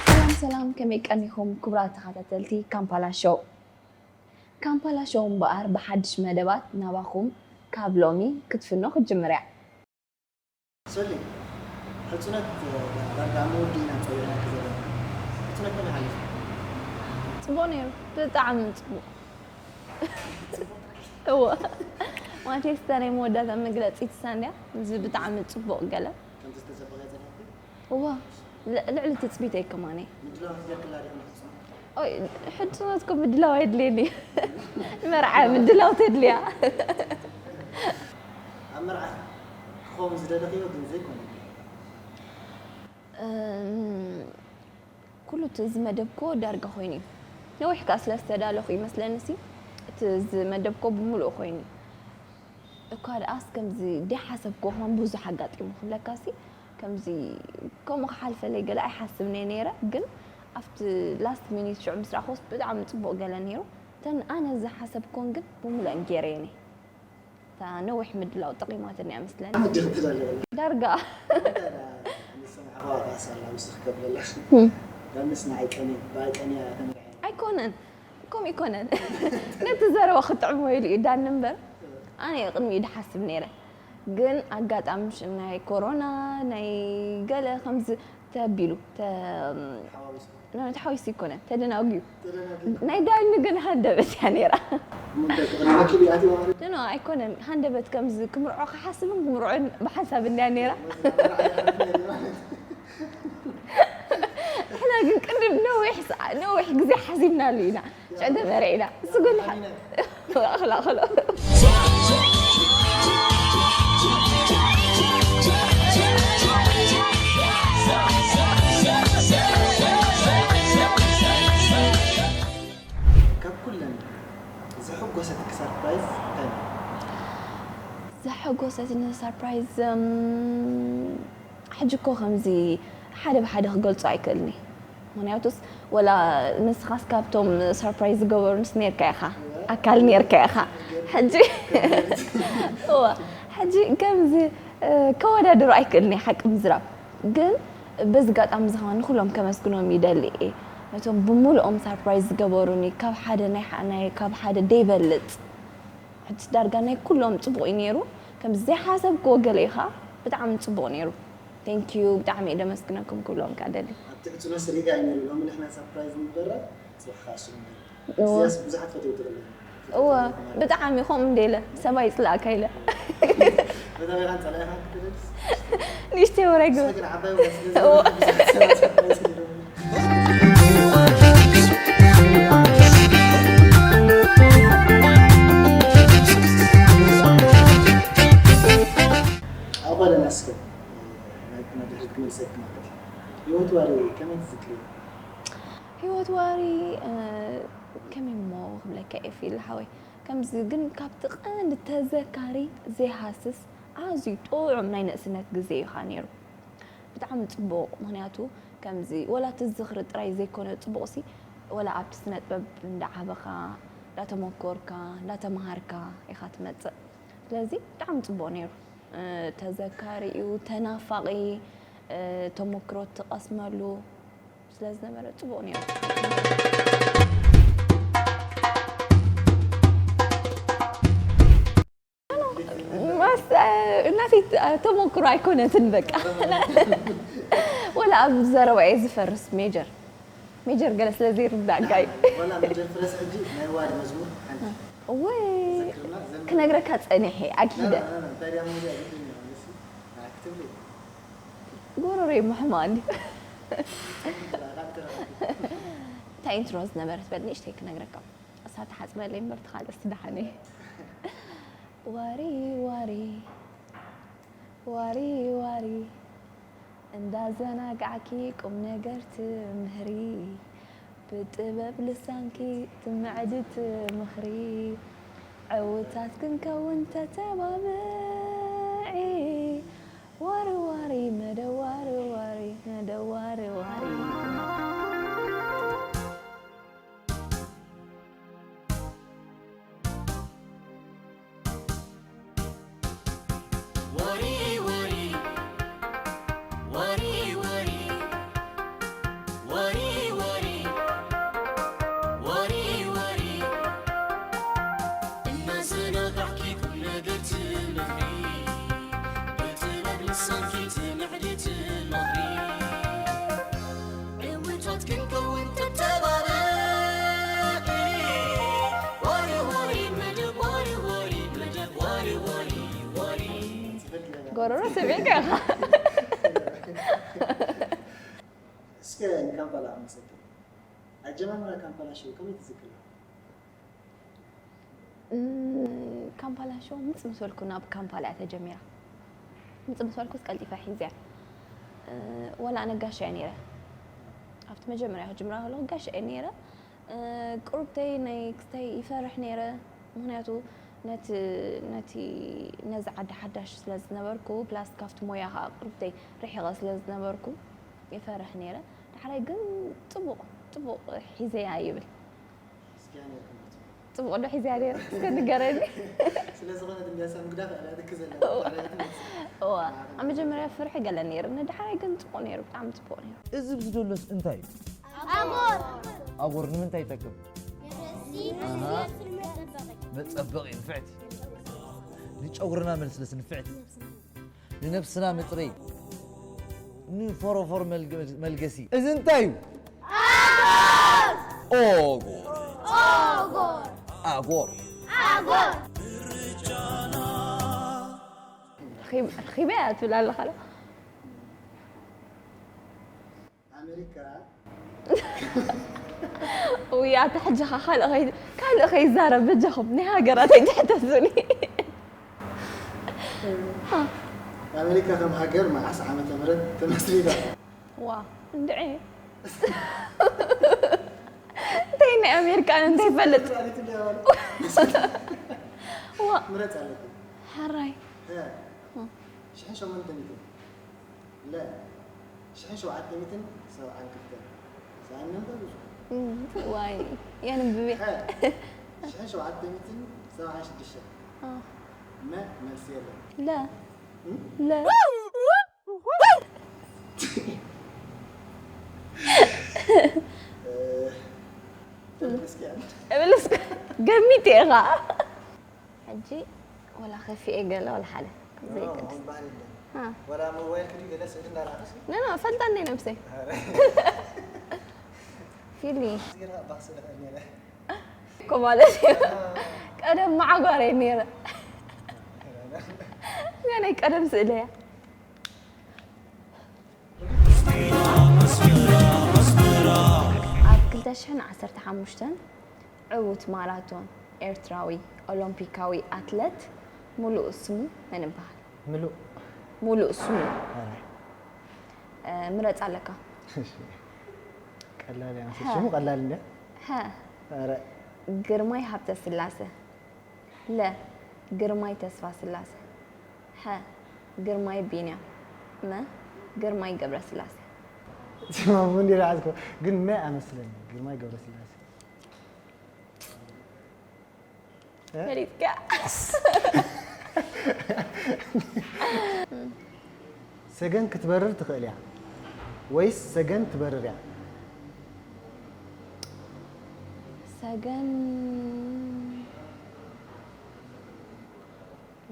ሰላም ሰላም፣ ከመይ ቀኒኹም ክቡራት ተኸታተልቲ ካምፓላ ሾው? ካምፓላ ሾው እምበኣር ብሓድሽ መደባት ናባኹም ካብ ሎሚ ክትፍኖ ክትጅምር እያ። ሶሊ፣ ሕጽነት ዳርጋ ኣብ መወዲእና ጸዊዕናኪ ዘለና። ሕጽነት ከመይ ሓሊፉ? ጽቡቕ ነይሩ፣ ብጣዕሚ ጽቡቕ። እዎ፣ ማለት እታ ናይ መወዳእታ መግለጺት እሳ እንድያ፣ እዚ ብጣዕሚ ጽቡቕ ገለ። ከምቲ ዝተጸበቐ ጸኒሕኪ? እዎ፣ ል- ልዕሊ ትጽቢተይ ከማን። ምድላዋት ጌርክላ ዲኺ ንሕጽነት? ኦይ፣ ሕጽነት እኮ ምድላው ኣየድልየኒ እዩ። ንመርዓ ምድላው ተድልያ። ኣብ መርዓ ክኸውን ዝደለኽዮ ግን ዘይኮነ። እም፣ ኩሉ እቲ ዝመደብኮ ዳርጋ ኮይኑ እዩ። ነዊሕ ከኣ ስለ ዝተዳለኹ ይመስለኒ ሲ እቲ ዝመደብኮ ብምሉኡ ኮይኑ እዩ። እኳ ደኣስ ከምዚ ደይሓሰብኮ ከማን ብዙሕ ኣጋጢሙ ክብለካ ሲ ከምዚ ከምኡ ክሓልፈለይ ገለ ኣይሓስብን እየ ነይረ፣ ግን ኣብቲ ላስት ሚኒት ሽዑ ምስ ረኣኹስ ብጣዕሚ ጽቡቕ ገለ ነይሩ። እተን ኣነ ዝሓሰብኮን ግን ብምሉአን ገይረየን እየ። እታ ነዊሕ ምድላው ጠቒማትኒ እያ መስለኒ። ምድር ትደለለ። ዳርጋ ንሰማዕዋ ካሳ ኣላ ምስኽ ከብለላ። ዳንስ ንዓይ ቀኒ፣ ብኣይ ቀንያ ተመርሐ። ኣይኮነን፣ ከምኡ ኣይኮነን። ነቲ ዘረባ ክጥዕሞ ኢሉ እዩ ዳኒ እምበር ኣነ እየ ቅድሚኡ ድሓስብ ነይረ። ግን ኣጋጣሚ ሽም ናይ ኮሮና ናይ ገለ ከምዚ ተቢሉ ተ- ሓዋዊስኩ። ኖ፣ ተሓዊሱ ኣይኮነን፣ ተደናጉዩ። ተደናጊ። ናይ ዳኒ ግን ሃንደበት እያ ነይራ። እሞ እንታይ ክቕድመኪ ዲኣቲ ማለት? ኖ፣ ኣይኮነን፣ ሃንደበት ከምዚ ክምርዖ ክሓስብን ክምርዖን ብሓንሳብ እንድያ ነይራ። መርዓ ይዓርፍ ነይሩ ማለት። ንሕና ግን ቅድም ነዊሕ ሰዓ- ነዊሕ ግዜ ሓሲብናሉ ኢና። ሽዑ ተመርዒና። እሱ ግን ሓ- ኣኽላኽሎ። ካብ ኩለን ዘሐጎሰትኪ ሰርፕራይዝ እንታይ ነይሩ? ዘሐጎሰትኒ ሰርፕራይዝ እም፣ ሕጂ እኮ ከምዚ ሓደ ብሓደ ክገልጾ ኣይክእልኒ። ምክንያቱስ ወላ ንስኻስ ካብቶም ሰርፕራይዝ ዝገበሩንስ ነርካ ኢኻ፣ ኣካል ነርካ ኢኻ። ሕጂ እዋ፣ ሕጂ ከምዚ እ፣ ከወዳድሮ ኣይክእልኒ ሓቂ ምዝራብ። ግን በዚ ኣጋጣሚ እዚ ከማን ንኩሎም ከመስግኖም ይደሊ እየ። ነቶም ብምሉኦም ሰርፕራይዝ ዝገበሩኒ ካብ ሓደ ናይ ሓ- ናይ ካብ ሓደ ደይበልጽ ሕጂ ዳርጋ ናይ ኩሎም ጽቡቕ እዩ ነይሩ። ከም ዘይሓሰብክዎ ገለ ኢኻ ብጣዕሚ ጽቡቕ ነይሩ። Thank you ብጣዕሚ እየ ደመስግነኩም ኩሎም ከኣ ደሊ። ኣብቲ ዕጽነት ርኢኻ እዩ ነይሩ። ሎሚ ንሕና ሰርፕራይዝ ንበራ፣ ጽባሕ ከኣ እሱ ንበራ። እወ። እዚኣስ ብዙሓት ፈትዩ ትብለኒ። እወ ብጣዕሚ ከምኡ እንደ ኢለ ሰባይ ይጽላእካ ኢለ በታ ቤኻን ጸላኢኻ ክትደልስ? ንእሽተይ ወረ ግበር። ሰግር ዓባይ ወረ ስለ እወ። ዝኾነ ብዙሓት ሰባት ሰርፕራይዝ ገይሮምኒ። ኣባልና እስከ ናይ ኩና ድሕሪት ክመልሰኪ ማለት እዩ። ህይወት ዋሪ ከመይ ትዝክሪ? ህይወት ዋሪ እ፣ ከመይ እሞ ክብለካ ኤፊ ሓወይ፣ ከምዚ ግን ካብቲ ቀንዲ ተዘካሪ ዘይሃስስ ኣዝዩ ጥዑም ናይ ንእስነት ግዜ እዩ ኸኣ ነይሩ። ብጣዕሚ ጽቡቕ፣ ምኽንያቱ ከምዚ ወላ እቲ ዝኽሪ ጥራይ ዘይኮነ ጽቡቕሲ፣ ወላ ኣብቲ ስነ ጥበብ እንዳዓበኻ፣ እንዳተመኮርካ፣ እንዳተምሃርካ ኢኻ ትመጽእ። ስለዚ ብጣዕሚ ጽቡቕ ነይሩ። እ፣ ተዘካሪ እዩ፣ ተናፋቒ እ፣ ተመክሮ ትቐስመሉ ስለ ዝነበረ ጽቡቕ ነይሩ። ማስ- እ፣ እናተይ ት- ተመክሮ ኣይኮነትን በቃ። ወላ ኣብ ዘረባ እየ ዝፈርስ ሜጀር። ሜጀር ገለ ስለ ዘይርዳእካ እዩ። ዋላ ሜጀር ፍረስ ሕጂ ናይ ዋሪ መዝሙር ሓንቲ እወ ዘክርና ዘን- ክነግረካ ጸኒሐ ኣግሂደ። ና- ና- ና- እንታይ ድያ ሙዚቃ ግድን እዩ ማለት እዩ። ንዓኪ ትብሊ። ጎረሮይ ምሕማን እዩ። ራካት ትረኺ። እታ ኢንትሮ ዝነበረት በል ንእሽተይ ክነግረካ። እሳ ትሓጽበለይ እምበር ትኻልእስ ትደሓነይ። ዋሪ ዋሪ ዋሪ ዋሪ እንዳዘናጋዕኪ ቁም ነገር ትምህሪ፣ ብጥበብ ልሳንኪ ትምዕድቲ ምኽሪ፣ ዕውታት ክንከውን ተተባብዒ። ዋሪ ዋሪ መደብ ዋሪ ዋሪ መደብ ዋሪ ዋሪ። ዋሪ ዋሪ ሳንኪት ምዕድት ኖሪ ዕውታት ክንከውን ተተባረቂ። ዋሪ ዋሪ መደብ፣ ዋሪ ዋሪ መደብ፣ ዋሪ ዋሪ ዋሪ። ጎረሮ ስሚዕካ ኢኻ። እስከ ንካምፓላ ኣመሰግን። ኣጀማምራ ካምፓላ ሾው ከመይ ትዝክር? ካምፓላ ሾው ምጽ ምስ በልኩ ናብ ካምፓላ እያ ተጀሚራ። ምጽ ምስ በልኩስ ቀልጢፈ ሒዘያ። ወላ ኣነ ጋሻ እየ ነይረ። ኣብቲ መጀመርያ ክጅምራ ከለኹ ጋሻ እየ ነይረ። ቅሩብተይ ናይ ክስታይ ይፈርሕ ነይረ። ምክንያቱ ነቲ ነቲ ነዚ ዓዲ ሓዳሽ ስለ ዝነበርኩ ፕላስ ካብቲ ሞያ ከዓ ቅሩብተይ ርሒቐ ስለ ዝነበርኩ ይፈርሕ ነይረ። ዳሕራይ ግን ፅቡቕ ፅቡቕ ሒዘያ ይብል። እስኪያ ነርኩም ፅቡቕ ዶ ሒዘያ ነይረ? እስከ ንገረኒ። ስለ ዝኾነ ድንጋሳ ምግዳፍ ኣላትክ ዘላ እዋ ኣብ መጀመርያ ፍርሒ ገለ ነይርኒ፣ ዳሕራይ ግን ፅቡቕ ነይሩ፣ ብጣዕሚ ፅቡቕ ነይሩ። እዚ ብዝደሎስ እንታይ እዩ? ኣጎር ንምንታይ ይጠቅም? መጸበቂ ንፍዕቲ፣ ንጨጉርና መልስለስ ንፍዕቲ፣ ንነብስና ምጽረይ፣ ንፎሮፎር መልገሲ። እዚ እንታይ እዩ? ኦጎር። ኣጎር። ርኺበያ ትብል ኣለኻ ዶ? ኣሜሪካ ውይ ኣታ ሕጂ ኸ ካልእ ኸይ ካልእ ኸይዛረብ በጃኹም ናይ ሃገራት ኣይትሕተቱኒ። ኣሜሪካ ከም ሃገር መዓስ ዓመተ ምህረት ተመስሪታ? ዋ እንድዒ እንታይ ናይ ኣሜሪካ እንታይ ይፈልጥ? ዋ ምረፅ ኣለኩም። ሓራይ ሽሕን ሸሞንተ ሚእትን ለ ሽሕን ሸውዓተ ሚእትን ሰብዓን ክልተን ሰኣን ነንበብ ዋይ የንብቤ ሽሕን ሸውዓተ ሚእትን ሰብዓን ሽዱሽተን መ መልሲ የለን ለ ለ ተመስገን እብልስ ገሚት ኢኻ ሕጂ ወላ ከፊኤ ገለ ወላ ሓደ ዘይገድስ ወላ ሞባይል ክዲ ገለ ስእሊ እንዳረኣኸስ ነና ፈልጣ እንደ ነብሰይ ፊሊ ባክስ ልኽእል ነረ እኮ ማለት እዩ ቀደም ማዓጓረ ነረ ናይ ቀደም ስእለያ ኣብ ክልተ ሽሕን ዓሰርተ ሓሙሽተን ዕዉት ማራቶን ኤርትራዊ ኦሎምፒካዊ ኣትለት ሙሉእ ስሙ መን ይበሃል? ምሉእ ሙሉእ ስሙ ኣረ፣ ምረጽ ኣለካ። ቀላል እያ መሰለኝ። ሽሙ ቀላል እንደ ሀ ግርማይ ሃብተስላሰ፣ ለ ግርማይ ተስፋስላሰ፣ ሐ ግርማይ ቢንያም፣ መ ግርማይ ገብረስላሴ። ሽማሙ እንዲ ራዝኮ ግን መ ኣመስለኒ ግርማይ ገብረስላሴ። ፈሊጥካ። ሰገን ክትበርር ትኽእል እያ ወይስ ሰገን ትበርር እያ? ሰገን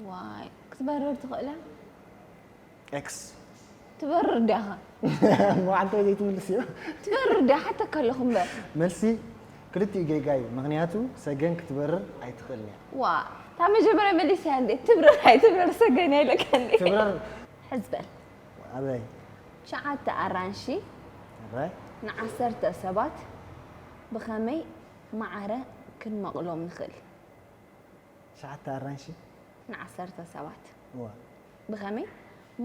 ዋይ ክትበርር ትኽእል እያ? ኤክስ ትበርር ዲኻ? እሞ ዓንተ ዘይትምልስ እዩ። ትበርር ዲኻ? ሓተካ ኣለኹ እምበር። መልሲ ክልቲኡ ጌጋ እዩ። ምኽንያቱ ሰገን ክትበርር ኣይትኽእልን እያ። ዋ እታ መጀመርያ መሊሰያ እንዴ ትብረር ኣይትብረር ሰገን ኣይለካ እንዴ ትብረር ሕዝበል ኣበይ ትሽዓተ ኣራንሺ ኣራይ ንዓሰርተ ሰባት ብኸመይ ማዕረ ክንመቕሎም ንኽእል? ትሽዓተ ኣራንሺ ንዓሰርተ ሰባት እዋ ብኸመይ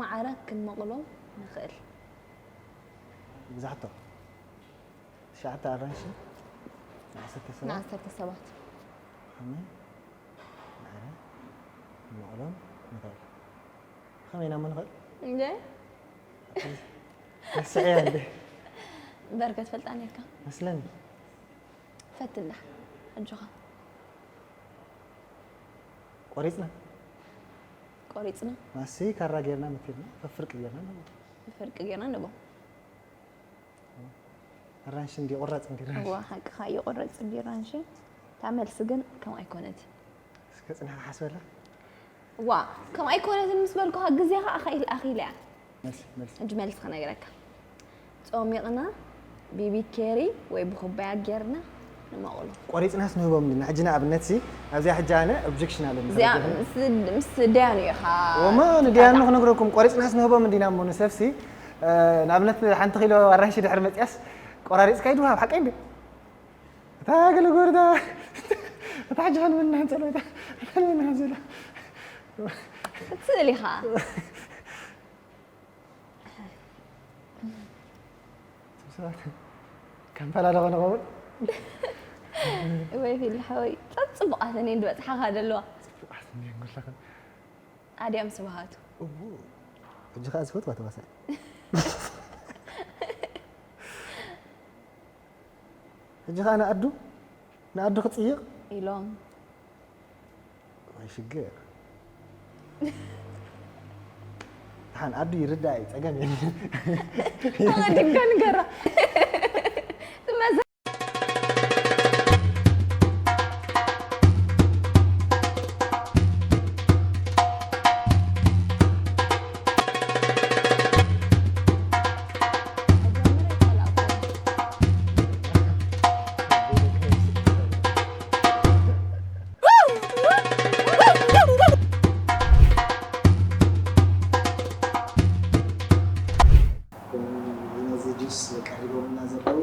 ማዕረ ክንመቕሎም ንኽእል? ብዛሕቶ ትሽዓተ ኣራንሺ ንዓሰርተ ሰባት ንዓሰርተ ሰባት ከመይ ማዕረ መቕሎም ንኽእል ከመይ ኢና ንኽእል እንደ ስዕያ እንደ በርከት ፈልጣ ነርካ መስለኒ ፈትና ሕጆኻ ቆሪፅና ቆሪፅና ማሲ ካራ ጌርና መቲርና ፈፍርቂ ጌርና ንብሎ ብፍርቂ ጌርና ንቦ ኣራንሺ እንዲ ቁራፅ እንዲ ራንሺ እዋ ሓቅኻ እየቆረፅ እንዲ ራንሺ እታ መልሲ ግን ከም ኣይኮነት እስከ ፅንሕ ክሓስበላ ዋ፣ ከምኣ ኣይኮነትን ምስ በልኩኻ ግዜኻ ኣኺል ኣኺለ እያ። መልሲ መልሲ ሕጂ መልሲ ክነግረካ። ጾሚቕና ቢቢ ኬሪ ወይ ብኹባያ ጌርና ንመቕሎ። ቆሪፅናስ ንህቦም እንዲና ሕጂ ንኣብነት ሲ ኣብዚኣ ሕጂ ኣነ ኦብጀክሽን ኣለኒ እዚኣ ተረዲእኹም? ምስ ምስ ደያኑ ኢኻ። ወማ ንድያኑ ክነግረኩም ቆሪፅናስ ንህቦም እንዲና እሞ ንሰብሲ እ፣ ንኣብነት ሓንቲ ኪሎ ኣራንሺ ድሕሪ መፅያስ ቆራሪፅካ ይድሃብ ሓቀይ እንዲ እታ ገለ ጎርዳ እታ ሕጂ ኸን ምናን ፀሎ እታ ኸን ምናን ዘሎ ክትስእል ኢኻ። ሰባት ካምፓላ ዶ ኾነ ኸውን ወይ ፊል ሓወይ ጸብ ጽቡቓት እኔ እንድበጽሓኻ ደለዋ ጽቡቓት እንዲያን ጎላኸን ኣድያም ስብሃቱ ሕጂ ከዓ ዝፈትዋ ተዋሳእ ሕጂ ከዓ ንኣዱ ንኣዱ ክፅይቕ ኢሎም ኣይሽግር ሓን ኣዱ ይርዳእ እዩ ፀገም የለን ኣቐዲምካ ንገራ ትመዘ ነዚ ጁስ ቀሪቦምና ዘለዉ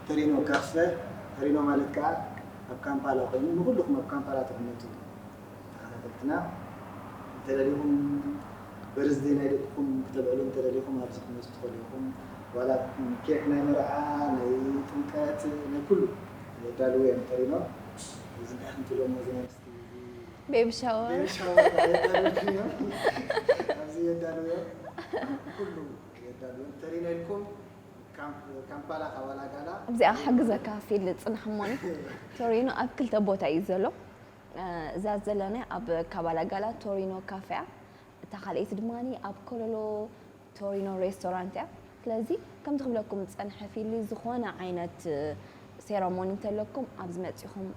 ተሪኖ ካፈ ተሪኖ ማለት ከዓ ኣብ ካምፓላ ኮይኑ ንኩልኩም ኣብ ካምፓላ ትቕመጡ ተኸታተልትና እንተደሊኹም በርዝደይ ናይ ደቅኹም ክተብዕሉ እንተደሊኹም ኣብዚ ክትመፁ ትኽእሉ ኢኹም ዋላ ኬክ ናይ መርዓ ናይ ጥምቀት ናይ ኩሉ የዳልዉ እዮም ተሪኖ እዚ እንታይ ክንትብሎም እዚ ናይ ምስቲ ቤቢ ሻወር ቤቢ ሻወር የዳልዉ እዮም ኣብዚ የዳልዉ እዮም ኩሉ የዳልዉ እዮም ተሪኖ ኢልኩም ካምፓላ ካባላጋላ እዚኣ ክሕግዘካ ፊል ጽንሕ እሞኒ ቶሪኖ ኣብ ክልተ ቦታ እዩ ዘሎ እዛ ዘለና ኣብ ካባላጋላ ቶሪኖ ካፌ እያ እታ ካልኣይቲ ድማ ኣብ ኮሎሎ ቶሪኖ ሬስቶራንት እያ ስለዚ ከምቲ ክብለኩም ዝጸንሐ ፊሊ ዝኾነ ዓይነት ሴረሞኒ እንተለኩም ኣብዚ መጺኹም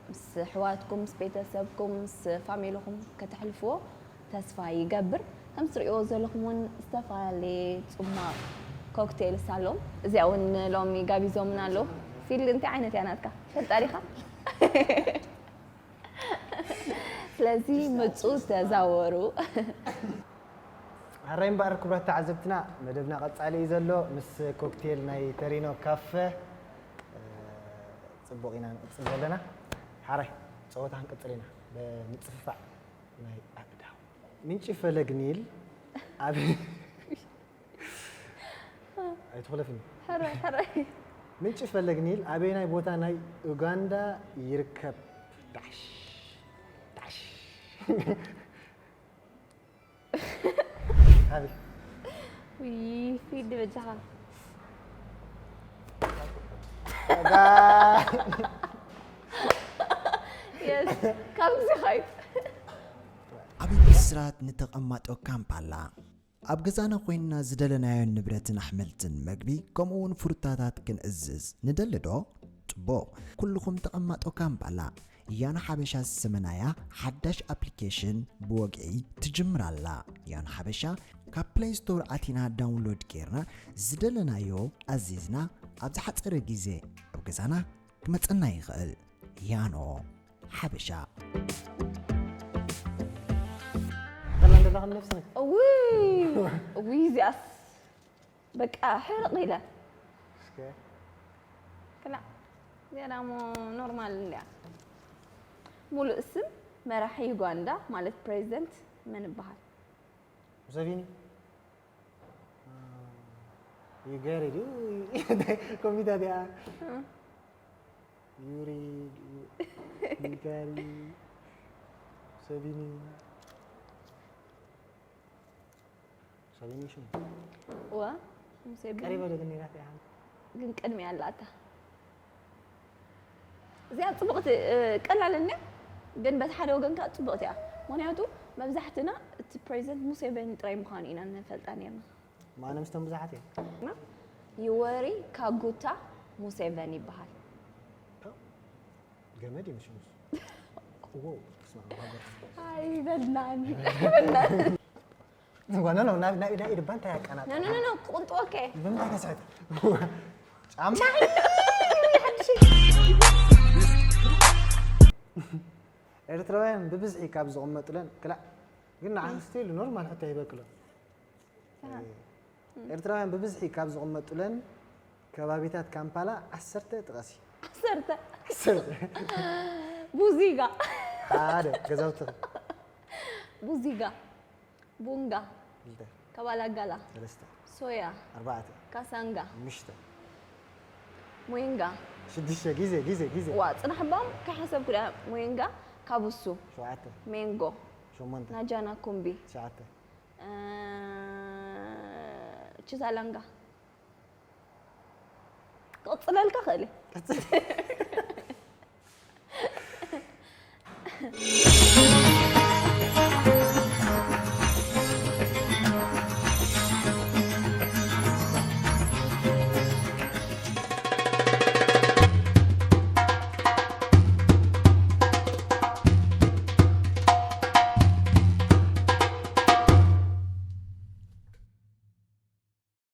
ምስ ኣሕዋትኩም ምስ ቤተሰብኩም ምስ ፋሚልኹም ከተሕልፍዎ ተስፋ ይገብር። ከም ትሪእዎ ዘለኹም እውን ዝተፈላለየ ጽማቕ ኮክቴልስ ኣሎ። እዚኣ እውን ሎሚ ጋቢዞምና ኣለዉ። ፊል እንታይ ዓይነት እያ ናትካ? ፈልጣ ዲኻ? ስለዚ ምጹ ተዛወሩ። ሕራይ እምበኣር ክቡራት ተዓዘብትና መደብና ቀጻሊ እዩ ዘሎ ምስ ኮክቴል ናይ ተሪኖ ካፈ ጽቡቕ ኢና ንቕጽል ዘለና። ሓራይ ጸወታ ክንቅጽል ኢና ብምጽፍፋዕ ናይ ኣእዳው። ምንጪ ፈለግ ኒል ኣብ ኣይትኹለፍኒ። ሕራይ ሕራይ። ምንጪ ፈለግ ኒል ኣበየናይ ቦታ ናይ ኡጋንዳ ይርከብ? ዳሽ ዳሽ። ሃቢ ውይ ፊድ በጃኻ። ኣጋ የስ ካብ ግዜ ኻይት። ኣብ ብስራት ንተቐማጦ ካምፓላ ኣብ ገዛና ኮይንና ዝደለናዮን ንብረትን ኣሕምልትን መግቢ ከምኡ እውን ፍሩታታት ክንእዝዝ ንደሊ ዶ? ጽቡቕ። ኩልኹም ተቐማጦ ካምፓላ ያኖ ሓበሻ ዝሰመናያ ሓዳሽ ኣፕሊኬሽን ብወግዒ ትጅምር ኣላ። ያኖ ሓበሻ ካብ ፕለይ ስቶር ኣቲና ዳውንሎድ ጌርና ዝደለናዮ ኣዚዝና ኣብ ዝሓጸረ ግዜ ኣብ ገዛና ክመጸና ይኽእል። ያኖ ሓበሻ። ከላ እንደላኸ ነፍስና ውይ ውይ እዚኣስ በቃ ሕርቕ ኢለ እስከ ክላዕ እዚኣ ዳሞ ኖርማል እንድያ። ሙሉእ ስም መራሒ ዩጋንዳ ማለት ፕሬዚደንት መን ይበሃል? ሙሰቪኒ ዩጋሪ ድዩ ኮሚታ ዲኣ ዩሪ ዩጋሪ ሙሰቪኒ ሙሰቪኒ ሽሙ ዋ ሙሴ ቀሪበ ዶ ግን ነይራት እያ ግን ቅድሚያ ኣላታ እዚኣ ፅቡቕቲ ቀላል እኒያ ግን በቲ ሓደ ወገን ከዓ ፅቡቕቲ እያ። ምክንያቱ መብዛሕትና እቲ ፕሬዚደንት ሙሴቬኒ ጥራይ ምዃኑ ኢና ንፈልጣ ነርና። ማነ ምስቶም ብዙሓት እዮም ዩወሪ ካጉታ ሙሴቬኒ ይበሃል። ገመድ እዩ ሽሙስ ኣይበልናን። ጓና ነው ናብ ናብ ኢዳ ኢድ ባንታ ያቀናጣ ኖ ኖ ኖ ክቁንጥወከ ብምንታይ ከስሕት ጫማ ኤርትራውያን ብብዝሒ ካብ ዝቕመጡለን ክላእ ግን ንዓኽስቲ ኢሉ ኖርማል ሕቶ ይበቅሎ ኤርትራውያን ብብዝሒ ካብ ዝቕመጡለን ከባቢታት ካምፓላ ዓሰርተ ጥቐሲ ዓሰርተ ዓሰርተ ቡዚጋ ሓደ ገዛውቲ ቡዚጋ ቡንጋ ክልተ ከባላጋላ ሰለስተ ሶያ ኣርባዕተ ካሳንጋ ሓሙሽተ ሙንጋ ሽዱሽተ ግዜ ግዜ ግዜ ዋ ፅናሕ ባም ከይሓሰብኩ ዳ ሙንጋ ካቡሱ ሸውዓተ ሜንጎ ሸሞንተ ናጃና ኩምቢ ትሽዓተ እ፣ ችዛላንጋ ክቕፅለልካ ክእል